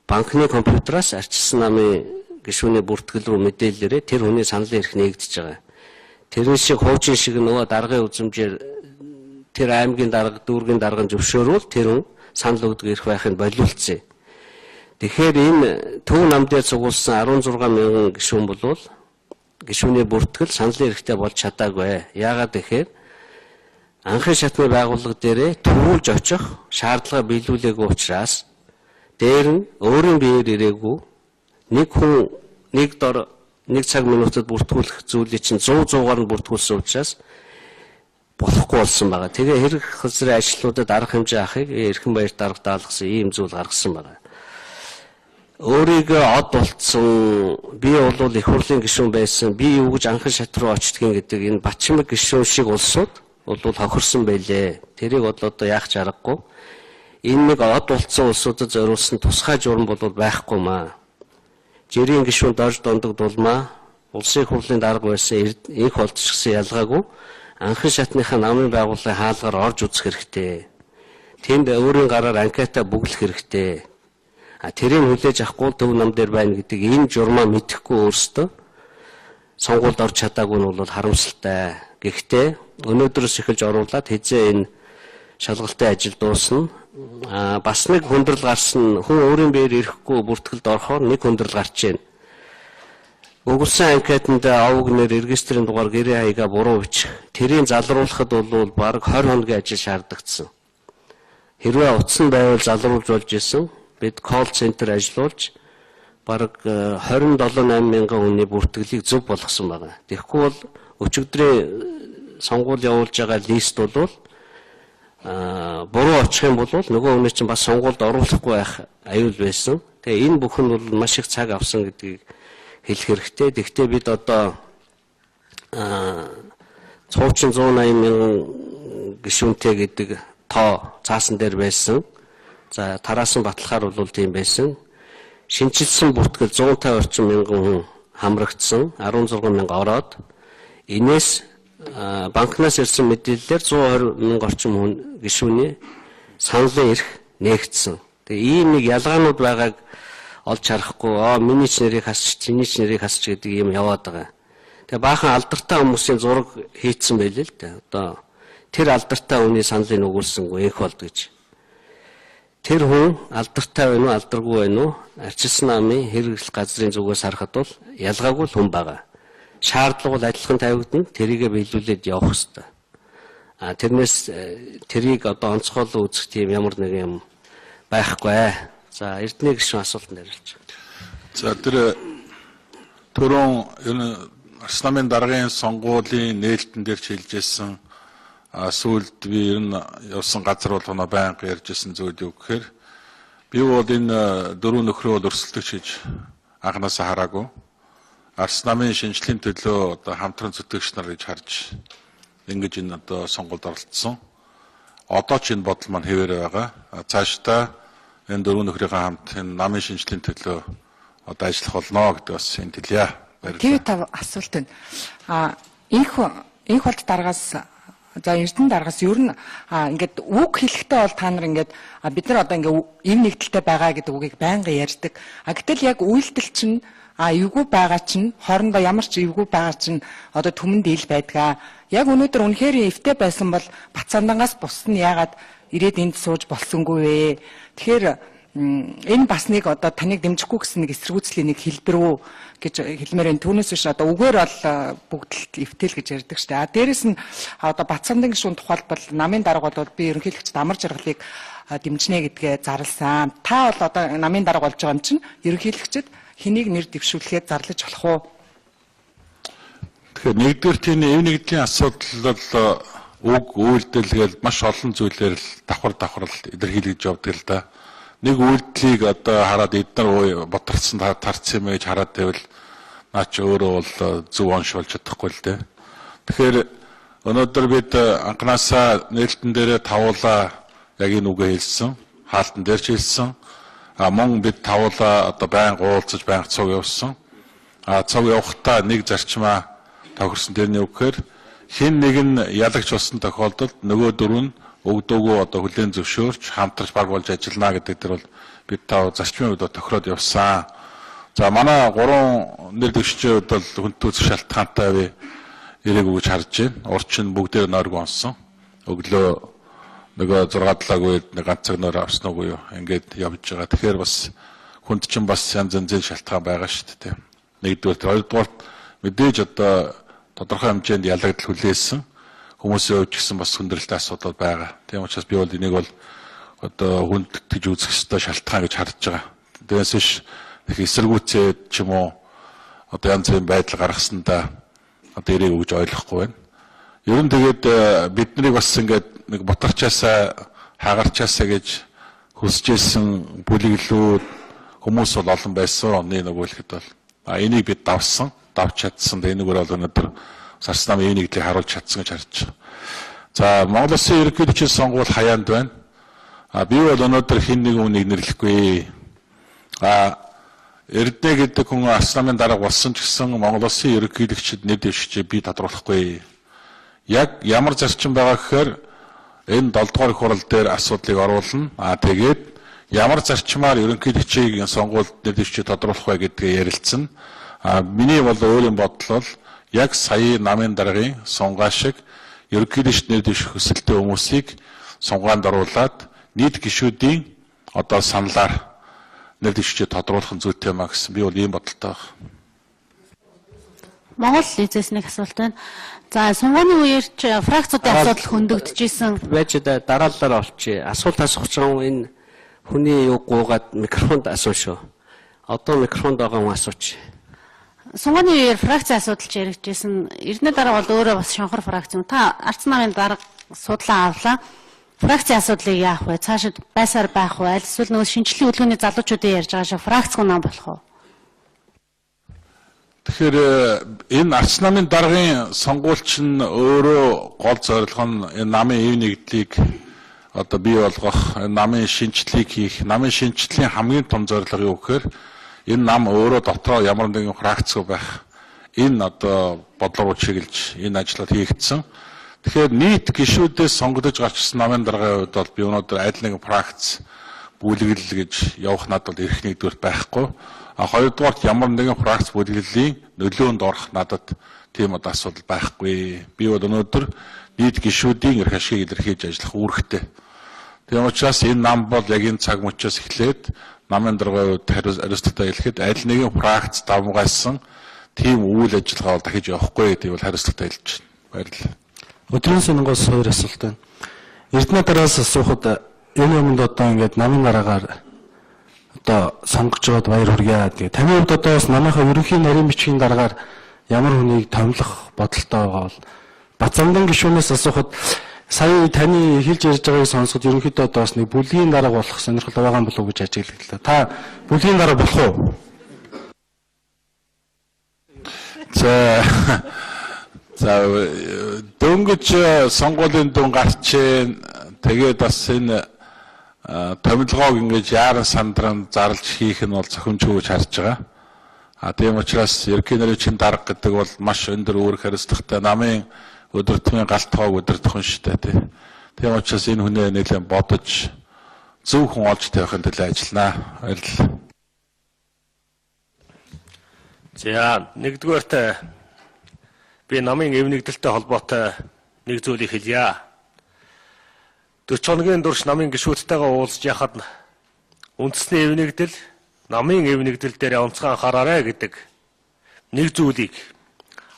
банкны компьютераас арчилсан намын гишүүний бүртгэл рүү мэдээллээрээ тэр хүний саналын эрх нээгдэж байгаа. Тэрэн шиг хуучин шиг нөгөө даргын үзэмжээр тэр аймгийн дарга, дүүргийн дарга нь зөвшөөрвөл тэр хүн санал өгдөг эрх байхыг болиулцсан. Тэгэхээр энэ төв нам дээр цугуулсан 16 мянган гишүүн болвол гишүүний бүртгэл саналын эрхтэй болж чадаагүй. Яагаад гэхээр анхын шатны байгууллага дээрээ төрүүлж очих шаардлага биелүүлээгүй учраас дээр нь өөрийн биеэр ирээгүй нэг хүн нэг дор нэг цаг минутад бүртгүүлэх зүйлийг чинь 100%-аар нь бүртгүүлсэн учраас болохгүй болсон байгаа. Тэгээ хэрэг хөзрийн ажилтнуудад арга хэмжээ авахыг Эрхэн баяр дарга даалгасан ийм зүйл гаргасан байгаа. Өөрийгөө од болцсон, би бол их хурлын гишүүн байсан, би юу гэж анхан шат руу очдгийг гэдэг энэ Батчимэг гишүүн шиг улсууд бол хохирсон байлээ. Тэрийг бол одоо яах ч аргагүй. Энэ нэг од болцсон улсуудад зориулсан тусгай журам бол байхгүй маа. Жирийн гишүүн дорж дондог дулмаа улсын их хурлын дарга байсан инх болцчихсан ялгаагүй анхан шатныхаа намын байгууллагын хаалгаар орж үзэх хэрэгтэй. Тэнд өөрийн гараар анкета бүглэх хэрэгтэй. А тэрийг хүлээж авахгүй төв нам дээр байна гэдэг энэ журмаа мэдэхгүй өөрсдөө сонгуульд орж чадаагүй нь бол харамсалтай. Гэхдээ өнөөдрөөс эхэлж оруулаад хэзээ энэ шалгалтын ажил дуусна. А бас нэг хүндрэл гарсан, хүн өөрийн биеэр ирэхгүй бүртгэлд орохоор нэг хүндрэл гарч байна. Өгүүлсэн анкетанд овг нэр, регистрийн дугаар, гэрээ хаягаа буруу бичих. Тэрийг залруулахад бол бараг 20 хоногийн ажил шаардагдсан. Хэрвээ утсан байвал залруулж болж исэн. Бид call center ажиллуулж бараг 27 8 мянган хүний бүртгэлийг зөв болгосон байгаа. Тэгэхгүй бол өчигдрийн сонгуул явуулж байгаа лист бол буруу очих юм бол нөгөө хүний чинь бас сонгуульд оруулахгүй байх аюул байсан. Тэгээ энэ бүхэн бол маш их цаг авсан гэдгийг хэлэх хэрэгтэй. Тэгэхдээ бид одоо цуучин 180 мянган гишүүнтэй гэдэг тоо цаасан дээр байсан. За тараасан баталгаар бол тийм байсан. Шинчилсэн бүртгэл 150 орчим мянган хүн хамрагдсан, 16 мянга ороод энэс банкнаас ирсэн мэдээллээр 120 мянга орчим хүн гишүүний саналын эрх нээгдсэн. Тэгээ ийм нэг ялгаанууд байгааг олж харахгүй, миний ч нэрийг хасч, чиний ч нэрийг хасч гэдэг юм яваад байгаа. Тэгээ баахан алдартай хүмүүсийн зураг хийцэн байлээ л дээ. Одоо тэр алдартай хүний саналыг өгүүлсэнгүй инх болд гэж. Тэр хүн алдартай байна уу, алдаргүй байна уу? Арчилсан намын хэрэглэх газрын зүгээс харахад бол ялгаагүй л хүн байгаа. Шаардлага бол адилхан тавигдана, тэрийгэ биелүүлээд явах хэрэгтэй. А тэрнээс тэрийг одоо онцгойлон үзэх тийм ямар нэг юм байхгүй. За Эрдэнэ гишүүн асуултанд хариулж байна. За тэр түрүүн ер нь Арс намын даргын сонгуулийн нээлтэн дээр ч хэлжсэн, сүүлд би ер нь явсан газар болгоно байнга ярьжсэн зүйл юу гэхээр би бол энэ дөрөв нөхрөө бол өрсөлдөгч гэж анханасаа хараагүй. Арс намын шинжлэлийн төлөө одоо хамтран зүтгэгч нар гэж харж ингэж энэ одоо сонгуульд оролцсон. Одоо ч энэ бодол маань хэвээрээ байгаа. Цаашдаа энэ дөрөв нөхрийнхээ хамт энэ намын шинжлэлийн төлөө одоо ажиллах болно гэдэг бас энэ хэлье. Баярлалаа. ТV5 асуулт байна. Инх болд даргаас За Эрдэнэ даргаас ер нь ингээд үг хэлэхдээ бол та нар ингээд бид нар одоо ингээд эв нэгдэлтэй байгаа гэдэг үгийг байнга ярьдаг. А гэтэл яг үйлдэл чинь эвгүй байгаа чинь хоорондоо ямар ч эвгүй байгаа чинь одоо түмэнд ил байдгаа. Яг өнөөдөр үнэхээр эвтэй байсан бол Батсандангаас бус нь яагаад ирээд энд сууж болсонгүй вэ? Тэгэхээр энэ бас нэг одоо таныг дэмжихгүй гэсэн нэг эсэргүүцлийн нэг хэлбэр үү гэж хэлмээр энэ түүнээс биш одоо үгээр бол бүгд л эвтэл гэж ярьдаг штэ. А дээрэс нь одоо Батсандан гишүүн тухайлбал намын дарга бол би ерөнхийлөгчд амар жаргалыг дэмжинэ гэдгээ зарласан. Та бол одоо намын дарга болж байгаа юм чинь ерөнхийлөгчд хэнийг нэр дэвшүүлэхэд зарлаж болох уу? Тэгэхээр нэгдүгээр тийм эв нэгдлийн асуудал бол үг үйлдэл гээл маш олон зүйлээр л давхар давхар л илэрхийлэгдэж явдаг л да. Нэг үйлдэлийг одоо хараад эднэр ботарсан тарцсан юм гэж хараад байвал наа чи өөрөө бол зөв онш болж чадахгүй л дээ. Тэгэхээр өнөөдөр бид анханасаа нээлтэн дээрээ тавуулаа яг энэ үгээ хэлсэн, хаалтан дээр ч хэлсэн. А мөн бид тавуулаа одоо байнга уулзаж байнга цуг явсан. А цуг явахдаа нэг зарчмаа тохирсон тэрний үг гэхээр хэн нэг нь ялагч болсон тохиолдолд нөгөө дөрөв нь өгдөгөө одоо хүлээн зөвшөөрч хамтарч баг болж ажиллана гэдэг тэр бол бид тав зарчмын үед тохироод явсан. За манай гурван нэр дэвшигчийн хувьд бол хүнтэй үзэх шалтгаантай би ирээг өгч харж байна. Урд чинь бүгдээр нойрг онсон. Өглөө нөгөө 6 7 үед нэг ганц цаг нойр авсан уугүй юу? Ингээд явж байгаа. Тэгэхээр бас хүнд чинь бас янз янзын шалтгаан байгаа шүү дээ. Нэгдүгээр, хоёрдугаар мэдээж одоо тодорхой хэмжээнд ялагдал хүлээсэн хүмүүсийн хувьд ч гэсэн бас хүндрэлтэй асуудал байгаа. Тийм учраас би бол энийг бол одоо хүндэтгэж үзэх ёстой шалтгаан гэж харж байгаа. Тэрнээс биш их эсэргүүцээд ч юм уу одоо янз бүрийн байдал гаргасандаа одоо ирээг өгж ойлгохгүй байна. Ер нь тэгээд бид нарыг бас ингээд нэг ботарчаасаа хагарчаасаа гэж хүсэж исэн бүлэглүүд хүмүүс бол олон байсан. Оны нөгөө хэлэхэд бол энийг бид давсан, давч чадсан. Энэгээр бол өнөөдөр сарс намын эв нэгдлийг харуулж чадсан гэж харж байгаа. За Монгол Улсын ерөнхийлөгчийн сонгуул хаяанд байна. Би бол өнөөдөр хэн нэгэн хүнийг нэрлэхгүй. Эрдэнэ гэдэг хүн Арс намын дарга болсон ч гэсэн Монгол Улсын ерөнхийлөгчид нэр дэвшигчийг би тодруулахгүй. Яг ямар зарчим байгаа гэхээр энэ 7 дугаар их хурал дээр асуудлыг оруулна. Тэгээд ямар зарчмаар ерөнхийлөгчийг сонгуульд нэр дэвшигчийг тодруулах вэ гэдгээ ярилцсан. Миний бол өөрийн бодол бол яг сая намын даргын сунгаа шиг ерөнхийлөгч нэр дэвших хүсэлтэй хүмүүсийг сунгаанд оруулаад нийт гишүүдийн одоо саналаар нэр дэвшигчийг тодруулах нь зүйтэй юм а гэсэн би бол ийм бодолтой байна. Монгол эзэс нэг асуулт байна. За сунгааны үеэр ч фракцуудын асуудал хөндөгдөж исэн. Байж дараалалаар олчих. Асуулт асуух чинь энэ хүний юу гуугаад микрофонд асуу шүү. Одоо микрофонд байгаа хүн асууч. Сунгааны үеэр фракцийн асуудал ч яригдчихсэн. Эрдэнэ дарга бол өөрөө бас шонхор фракц юм. Та Арц намын дарга судлаа авлаа. Фракцийн асуудлыг яах вэ? Цаашид байсаар байх уу? Аль эсвэл нөгөө шинжлэх хөдөлгөөний залуучуудын ярьж байгаа шиг фракцгүй нам болох уу? Тэгэхээр энэ Арц намын даргын сонгуульч нь өөрөө гол зорилго нь энэ намын эв нэгдлийг одоо бий болгох, намын шинжлэлийг хийх, намын шинжлэлийн хамгийн том зорилго юу гэхээр энэ нам өөрөө дотроо ямар нэгэн фракцгүй байх. Энэ одоо бодлого руу чиглэж энэ ажлууд хийгдсэн. Тэгэхээр нийт гишүүдээс сонгогдож гарчсан намын даргын хувьд бол би өнөөдөр аль нэгэн фракц бүлэглэл гэж явах надад бол эрх нэгдүгээр байхгүй. Хоёрдугаарт ямар нэгэн фракц бүлэглэлийн нөлөөнд орох надад тийм одоо асуудал байхгүй. Би бол өнөөдөр нийт гишүүдийн эрх ашгийг илэрхийлж ажиллах үүрэгтэй. Тийм учраас энэ нам бол яг энэ цаг мөчөөс эхлээд намын даргын хувьд хариуцлагатай хэлэхэд аль нэгэн фракц давмгайлсан тийм үйл ажиллагаа бол дахиж явахгүй гэдэг бол хариуцлагатай хэлж байна. Баярлалаа. Өдрийн сонгоос хоёр асуулт байна. Эрдэнэ дараас асуухад энэ юмд одоо ингээд намын дараагаар одоо сонгож байгаад баяр хүргье. Тэгээ таны хувьд одоо бас намынхаа ерөнхий нарийн бичгийн дараагаар ямар хүнийг томилох бодолтой байгаа бол Бацандан гишүүнээс асуухад сая таны хэлж ярьж байгааг сонсоход ерөнхийдөө одоо бас нэг бүлгийн дарга болох сонирхол байгаа юм болов уу гэж ажиглагдлаа. Та бүлгийн дарга болох уу? За дөнгөж сонгуулийн дүн гарчээ. Тэгээд бас энэ томилгоог ингэж яаран сандран зарлж хийх нь бол зохимжгүй гэж харж байгаа. Тийм учраас ерөнхий нарийн дарга гэдэг бол маш өндөр үүрэг хариуцлагатай намын Өдөртмийн галт тоог өдөртөх нь шүү дээ, тий. Тийм учраас энэ хүнээ нэлээд бодож зөв хүн олж тавихын төлөө ажилланаа. Баярлалаа. За, нэгдүгээрт би намын эв нэгдэлтэй холбоотой нэг зүйлийг хэлье. 40 хоногийн турш намын гишүүдтэйгээ уулзж яхад үндэсний эв нэгдэл, намын эв нэгдэл дээр онцгой анхаараарай гэдэг нэг зүйлийг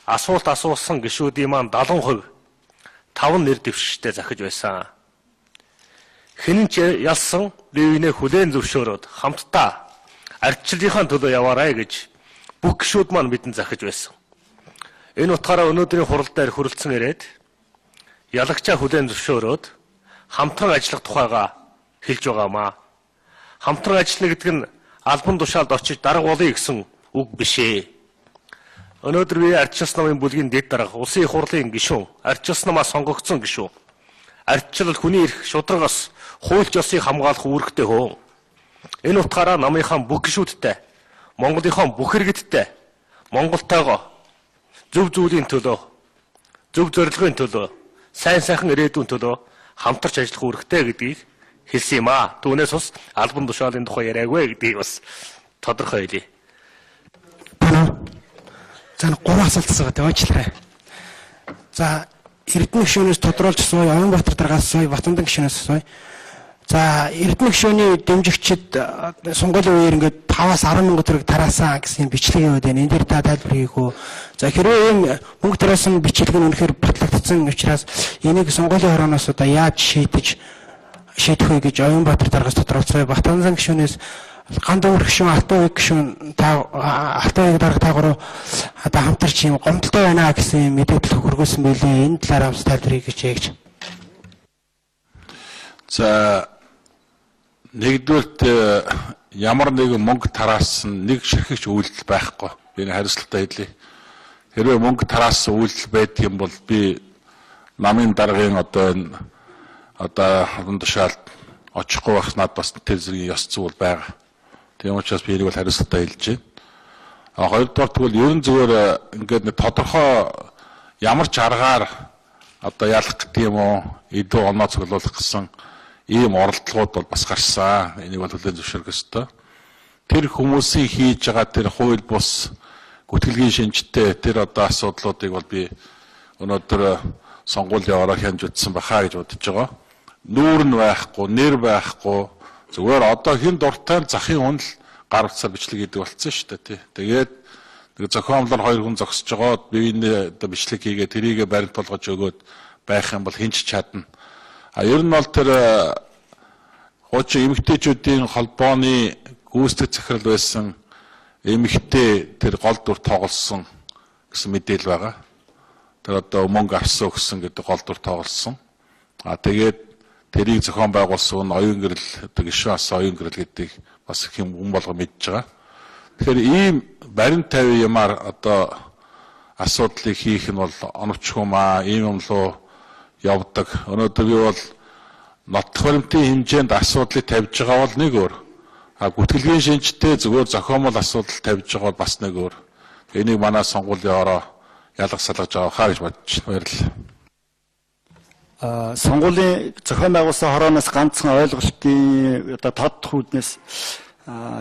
асуулт асуусан гишүүдийн маань 70% 5 нэр дэвшигчтэй захиж байсан. Хэн ч ялсан бие биенээ хүлээн зөвшөөрөөд хамтдаа ардчлалынхаа төлөө яваарай гэж бүх гишүүд маань бидэнд захиж байсан. Энэ утгаараа өнөөдрийн хурал дээр хүрэлцэн ирээд ялагчаа хүлээн зөвшөөрөөд хамтран ажиллах тухайга хэлж байгаамаа. Хамтран ажиллана гэдэг нь албан тушаалд очиж дарга болъё гэсэн үг биш ээ. Өнөөдөр би Ардчилсан намын бүлгийн дэд дарга, улсын их хурлын гишүүн, Ардчилсан намаас сонгогдсон гишүүн. Ардчилал хүний эрх, шударгаас хууль ёсыг хамгаалах үүрэгтэй хөө. Энэ утгаараа намынхаа бүх гишүүдтэй, Монголынхаа бүх иргэдтэй, Монголтойгоо зөв зүйлийн төлөө, зөв зорилгын төлөө, сайн сайхан ирээдүйн төлөө хамтарч ажиллах үүрэгтэй гэдгийг хэлсэн юм аа. Түүнээс бас албан тушаалын тухай яриаггүй гэдгийг бас тодорхой хэлье. За, гурван асуулт асуугаад уучлаарай. За, Эрдэнэ гишүүнээс тодруулж асууя, Оюунбаатар даргаас асууя, Батандан гишүүнээс асууя. За, Эрдэнэ гишүүний дэмжигчид сонгуулийн үеэр ингээд 5-аас 10 мянган төгрөг тараасан гэсэн бичлэг яваад байна. Энэ дээр та тайлбар хийх үү? За, хэрвээ ийм мөнгө тараасан бичлэг нь үнэхээр батлагдсан учраас энийг сонгуулийн хорооноос одоо яаж шийдэх вэ гэж Оюунбаатар даргаас тодруулцгаая. Батандан гишүүнээс ганд өвөр гишүүн, Алтан уяг гишүүн, та Алтан уяг дарга та гурав одоо хамтарч юм гомдолтой байна гэсэн мэдээлэл хөргөөсөн байлээ. Энэ талаар бас тайлбар хийх гэж яа. За, нэгдүгээрт ямар нэгэн мөнгө тараасан нэг ширхэгч үйлдэл байхгүй. Би энэ хариуцлагатай хэлье. Хэрвээ мөнгө тараасан үйлдэл байдаг юм бол би намын даргын одоо энэ одоо албан тушаалд очихгүй байх надад бас тэр зэргийн ёс зүй байгаа. Тийм учраас би энийг бол хариуцлагатай хэлж байна. А хоёрдугаар тэгвэл ерөн зүгээр ингээд нэг тодорхой ямар ч аргаар одоо ялах гэдэг юм уу, илүү оноо цуглуулах гэсэн ийм оролдлогууд бол бас гарсан. Энийг бол хүлээн зөвшөөрөх ёстой. Тэр хүмүүсийн хийж байгаа тэр хууль бус гүтгэлгийн шинжтэй тэр одоо асуудлуудыг бол би өнөөдөр сонгуулийн ороо хянж утсан бахаа гэж бодож байгаа. Нүүр нь байхгүй, нэр байхгүй. Зүгээр одоо хэн дуртай захын хүн л гар утсаар бичлэг хийдэг болцсон шүү дээ, тий. Тэгээд нэг зохиомлоор хоёр хүн зогсож байгаа, биений одоо бичлэг хийгээ тэрийгэ баримт болгож өгөөд байх юм бол хэн ч чадна. А ер нь бол тэр хуучин эмэгтэйчүүдийн холбооны гүйцэтгэх захирал байсан эмэгтэй тэр гол дүр тоглосон гэсэн мэдээлэл байгаа. Тэр одоо мөнгө авсан өгсөн гэдэг гол дүр тоглосон. А тэгээд тэрийг зохион байгуулсан нь оюун гэрэл, одоо гишүүн асан оюун гэрэл гэдгийг бас хэм хүн болго мэдж байгаа. Тэгэхээр ийм баримт тавь юмар одоо асуудлыг хийх нь бол оновчгүй маа, ийм юм руу явдаг. Өнөөдөр би бол нотлох баримтын хэмжээнд асуудлыг тавьж байгаа бол нэг өөр. А гүтгэлгийн шинжтэй зүгээр зохиомол асуудал тавьж байгаа бол бас нэг өөр. Энийг манай сонгуулийн ороо ялгах салгаж байгаа хаа гэж бодож байна. Баярлалаа. Сонгуулийн зохион байгуулсан хорооноос ганцхан ойлголтын одоо тод хүүднээс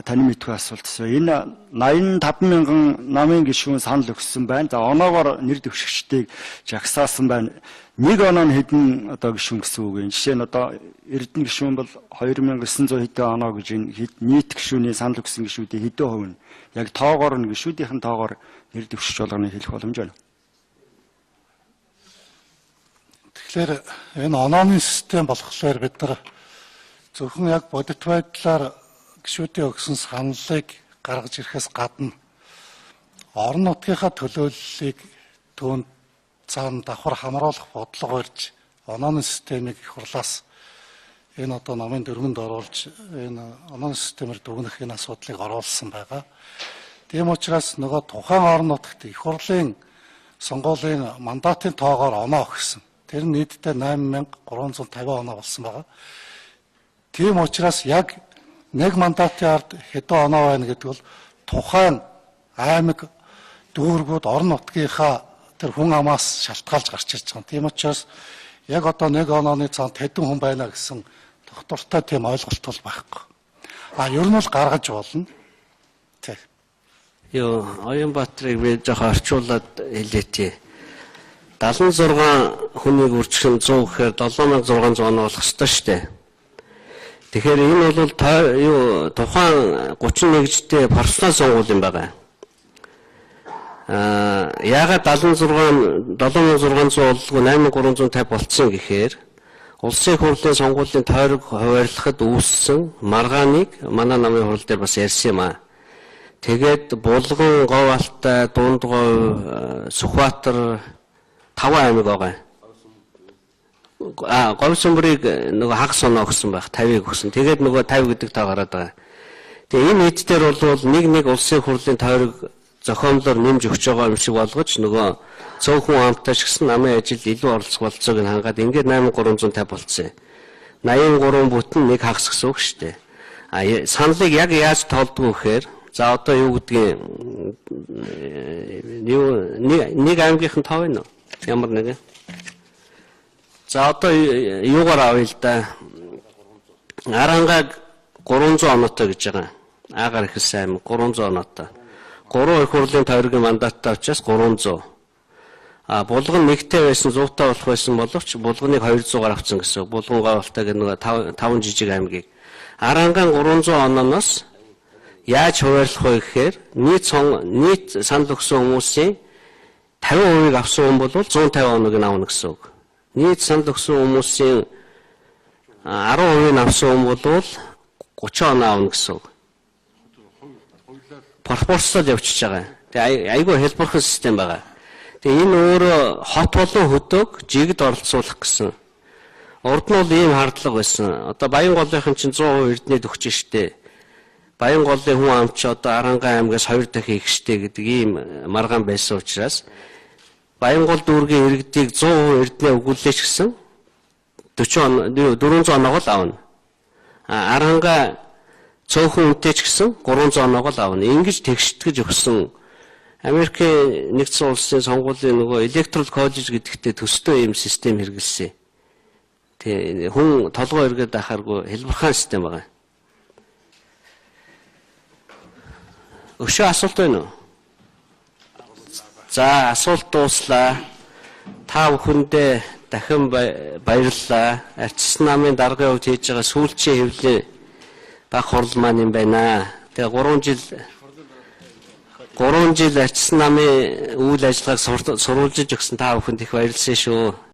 таны мэдгүй асуулт асуу. Энэ 85 мянган намын гишүүн санал өгсөн байна. За, оноогоор нэр дэвшигчдийг жагсаасан байна. Нэг оноо нь хэдэн одоо гишүүн гэсэн үг юм. Жишээ нь одоо Эрдэнэ гишүүн бол 2900 хэдэн оноо гэж энэ нийт гишүүний санал өгсөн гишүүдийн хэдэн хувь нь яг тоогоор нь гишүүдийнхэн тоогоор нэр дэвшигч болгоныг хэлэх боломж байна. Тэгэхээр энэ онооны систем болохоор бид нар зөвхөн яг бодит байдлаар гишүүдийн өгсөн саналыг гаргаж ирэхээс гадна орон нутгийнхаа төлөөллийг түүнд цаана давхар хамруулах бодлого барьж онооны системийг их хурлаас энэ одоо намын дүрмэнд оруулж энэ онооны системээр дүгнэх энэ асуудлыг оруулсан байгаа. Тийм учраас нөгөө тухайн орон нутагт их хурлын сонгуулийн мандатын тоогоор оноо өгсөн. Тэр нь нийтдээ 8350 оноо болсон байгаа. Тийм учраас яг нэг мандатын ард хэдэн оноо байна гэдэг бол тухайн аймаг дүүргүүд орон нутгийнхаа Тэр хүн амаас шалтгаалж гарч ирж байгаа. Тийм учраас яг одоо нэг онооны цаанд хэдэн хүн байна гэсэн тогтвортой тийм ойлголт бол байхгүй. А ер нь бол гаргаж болно. Тэг. Юу, Оюнбаатрыг би жоохон орчуулад хэлье тий. 76 хүнийг үржих нь 100 гэхээр 7600 оноо болох ёстой шүү дээ. Тэгэхээр энэ бол юу тухайн 31-жтэй профессионал сонгуул юм байгаа. Яагаад 76 7600 болдгоо 8350 болцсон гэхээр Улсын их хурлын сонгуулийн тойрог хуваарлахад үүссэн маргааныг манай намын хурал дээр бас ярьсан юм аа. Тэгээд Булган, Говь Алтай, Дунд Говь, Сүхбаатар 5 аймаг байгаа. А Говь Сүмбрийг нөгөө хагас оноо өгсөн байх, 50-ыг өгсөн. Тэгээд нөгөө 50 гэдэг тоо гараад байгаа. Тэгээ энэ хэд дээр бол нэг нэг улсын хурлын тойрог зохиомлоор нэмж өгч байгаа юм шиг болгож нөгөө цөөхөн амтай шигсэн намын ажил илүү оролцох болцоог нь хангаад ингээд 8350 болцсон. 83 бүтэн нэг хагас гэсэн үг шүү дээ. А саналыг яг яаж тоолдгоо гэхээр за одоо юу гэдгийг юу нэг аймгийнх нь тоо байна уу? Ямар нэгэн. За одоо юугаар авъя л да. Арангааг 300 оноотой гэж байгаа. Агаар эхэлсэн аймаг 300 оноотой. 3 их хурлын тойргийн мандаттай учраас 300. А Булган нэгтэй байсан 100 таа болох байсан боловч Булганыг 200-аар авсан гэсэн. Булган Говь Алтай гэх нөгөө 5 жижиг аймгийг. Арангаан 300 онооноос яаж хуваарлах вэ гэхээр нийт санал өгсөн хүмүүсийн 50%-ыг авсан хүн бол 150 оноог нь авна гэсэн үг. Нийт санал өгсөн хүмүүсийн 10%-ыг авсан хүн бол 30 оноо авна гэсэн үг. Пропорцлол явчихж байгаа. Тэгээ айгүй хэлбэрхэн систем байгаа. Тэгээ энэ өөрөө хот болон хөдөг жигд оролцуулах гэсэн. Урд нь бол ийм хардлага байсан. Одоо Баян голынхан чинь 100% эрдэнэт өгч штэ. Баян голын хүн ам чи одоо Арангаан аймгаас 2 дахин их штэ гэдэг ийм маргаан байсан учраас Баянгол дүүргийн иргэдийг 100% эрдэнэ өгүүлээч гэсэн 40 он 400 оноог л авна. А Арангаа цөөхөн үнэтэй ч гэсэн 300 оноог л авна. Ингэж тэгштгэж өгсөн Америкийн нэгдсэн улсын сонгуулийн нөгөө Electoral College гэдэгтээ төстэй ийм систем хэрэгэлсэн. Тэ хүн толгой эргээд ахааргүй хэлбэрхэн систем байгаа. Өшөө асуулт байна уу? За асуулт дууслаа. Та бүхэндээ дахин баярлалаа. Арчсан намын даргын хувьд хийж байгаа сүүлчийн хэвлэлийн баг хурал маань юм байна. Тэгээ 3 жил Арчсан намын үйл ажиллагааг сурвалжиж өгсөн та бүхэнд их баярлалаа шүү.